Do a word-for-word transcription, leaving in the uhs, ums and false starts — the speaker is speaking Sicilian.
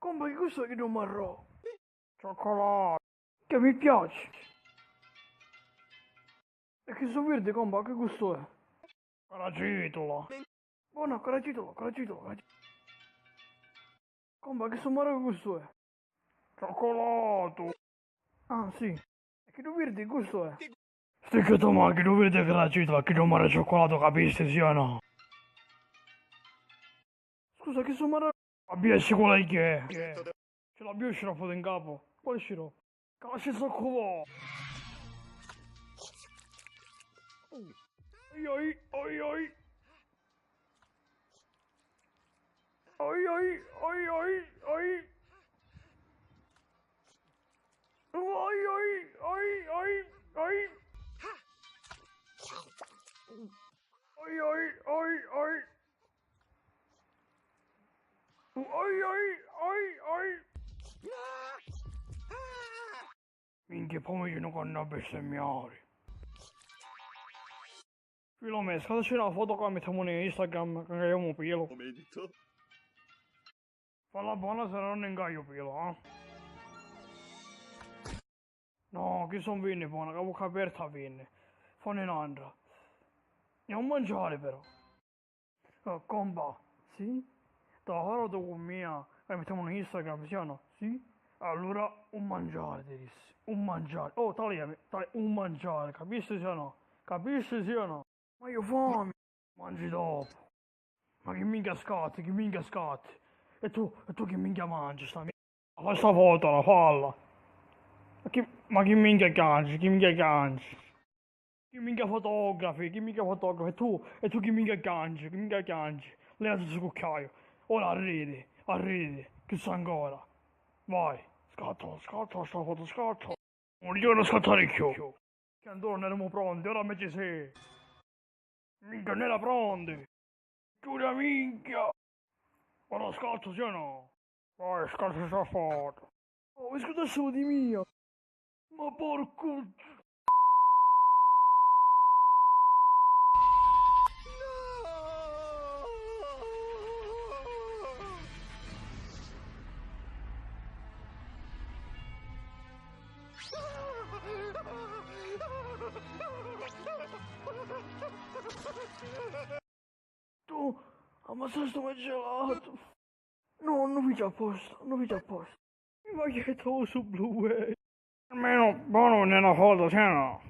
Compa, chi gustu è chiddu marrò? Cioccolata. Che mi piaci. E chi su virdi, compa, chi gustu è? Caracitula. Bona, caracitula, caracitula, caracitula. Compa, chi su marrò, chi gustu è? Cioccolatu. Ah, sì. E chiddu virdi, chi gustu è? Sti chiotu, ma chiddu virdi è caracitula, chiddu marrò è cioccolatu, capisti, sì o no? Scusa, chi su marrò? Abbia sicura chi è? C'è la biu sciroppu in capu. Quali sciroppu? Casci soccu vo! Oi, oi, oi, oi. Oi, oi, oi, oi, oi. Oi, oi, oi, oi, oi. Oi, oi, oi, oi. Oi, oi, oi, oi. Minchia, poi mi veni cu nna bestemmiari. Filomè, scattaci na foto ca mittimu in Instagram, ca ngaiamu pilu. Come hai detto? Falla bona, se no non ngaiu pilu, eh. No, chi son vinni bona, ca vucca aperta vinni. Fanni n'andra. E un mangiari però. Eh, compa, sì? T'ha parlatu cu mia, ca mittimu in Instagram, sì o no? Sì? Allura un mangiari, ti dissi. Un mangiari. Oh, taliami, tali-, un mangiari, capisti sì o no? Capisti sì o no? Ma io fami! Mangi dopu. Ma chi minchia scatti, chi minchia scatti? E tu, e tu chi minchia mangi sta mi-, fa sta foto, la falla. Ma chi, ma chi minchia cangi, chi minchia cangi? Chi minchia fotografi, chi minchia fotografi? E tu, e tu chi minchia cangi, chi minchia cangi? Levati stu cucchiaiu. Ora arridi, arridi, chi sa ancora. Vai, scatta, scatta sta foto, scatta. Un giorno scattari cchiù. Che ancora non eravamo pronti, ora invece sì. Minchia, non era pronti. Giura minchia. Ora scatto, sì o no? Vai, scatto sta foto. Oh, mi scusa solo di mia. Ma porco. Tu ammazzasti un gelatu. No, non fici apposta, non fici apposta. Mi va che tu su blu, eh. Almeno buono non è una foto, sì o no?